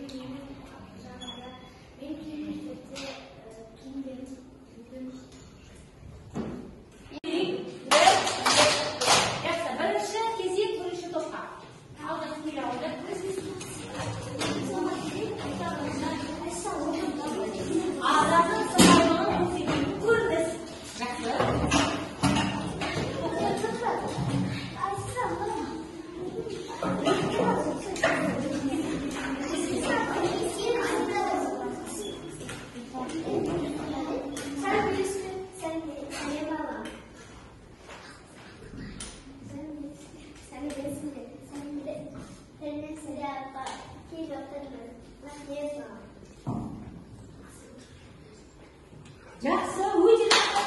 Менің үйім жанында. Мен кей мектепте киімдерім үлкен. Жақсы, бірінші кезек бірінші топқа. Алда келе алды. Адамның сыпайылығын көрсететін көрініс. Жақсы. Жақсы, өте жақсы.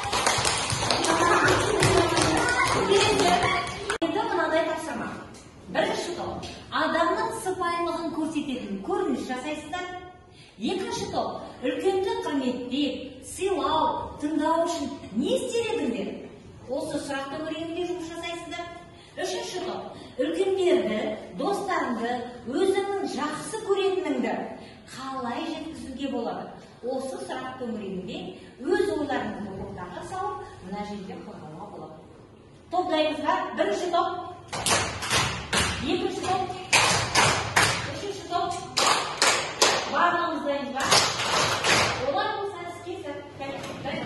Енді мынадай тапсырма. Бірінші топ адамның сыпайылығын көрсететін көрініс жасайсыздар. Екінші топ үлкенді құрметтеп, сыйлау, тыңдау үшін не істер едіңдер? Осы сұрақ төңірегінде жұмыс жасайсыздар. Үшінші топ үлкендерді, достарыңды, өзіңнің жақсы көретініңді қалай жеткізуге болады? Осы сұрақ төңірегінде өз ойларыңызды ортаға салып, мына жерде қорғауға болады. Топтаймыз ба? Бірінші топ, екінші топ, үшінші топ. Барлығымыз дайынбыз ба? Олай болса, іске сәт. Кәне, дайын.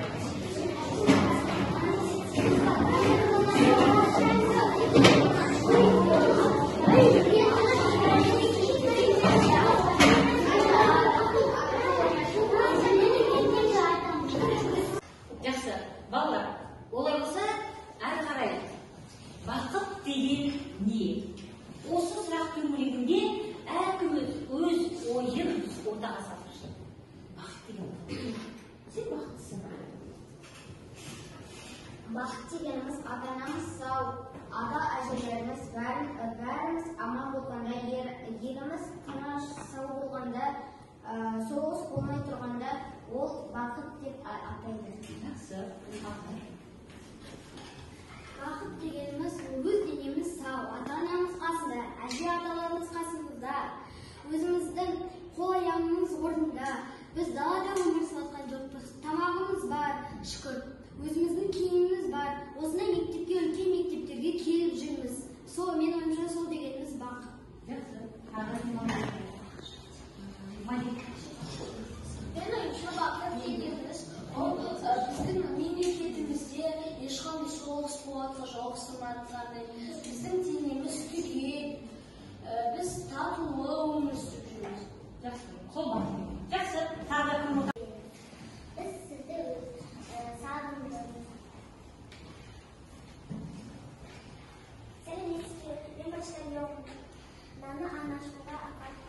Жақсы, балалар, олай болса, әрі қарай бақыт деген не? Осы сұрақ төңірегінде әркім өз ойын ортаға салып. Бақыт деген не? Сен бақыттысың ба? Бақыт дегеніміз ата-анамыз сау, ата-әжелеріміз бәріміз аман болғанда, еліміз тыныш, сау болғанда, соғыс болмай тұрғанда, ол бақыт деп атайды. Жақсы. Бақыт дегеніміз өз денеміз сау, ата-анамыз қасында, әже-аталарымыз қасымызда, өзіміздің қол аяғымыз орнында, біз далада өмір сүріп жоқпыз, тамағымыз бар, шүкір, өзіміздің киіміміз бар, осындай мектепке, үлкен мектептерге келіп жүрміз. Сол, менің ойымша, сол дегеніміз бақыт. Жақсы. Тағы кім бар? Малик. Менің ойымша, бақыт дегеніміз ол біздің мемлекетімізде ешқандай соғыс болыватқан жоқ, біздің денеміз түгел, біз татулы өмір сүріп жүрміз. Жақсы. Сол бақыт. Жақсы. Тағы кім отыр? Біз сізді сағындық. Сәлеметсіз бе? Мен почтальон. Мынаны анашымға апарып.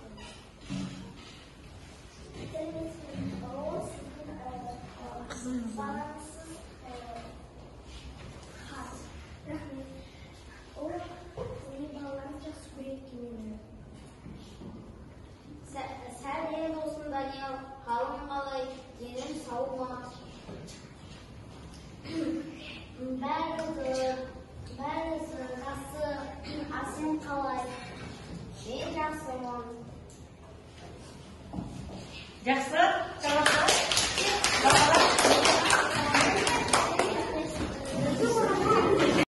Сәлеметсіз бе? Ол сіздің балаңызсыз хат. Рахмет. Ол менің балаларым жақсы көреді екен мені. Сәлем болсын, Даниял. Қалың қалай? Денің сау ма? Бәрі жақсы. А сен қалай? Мен жақсымын. Жақсы.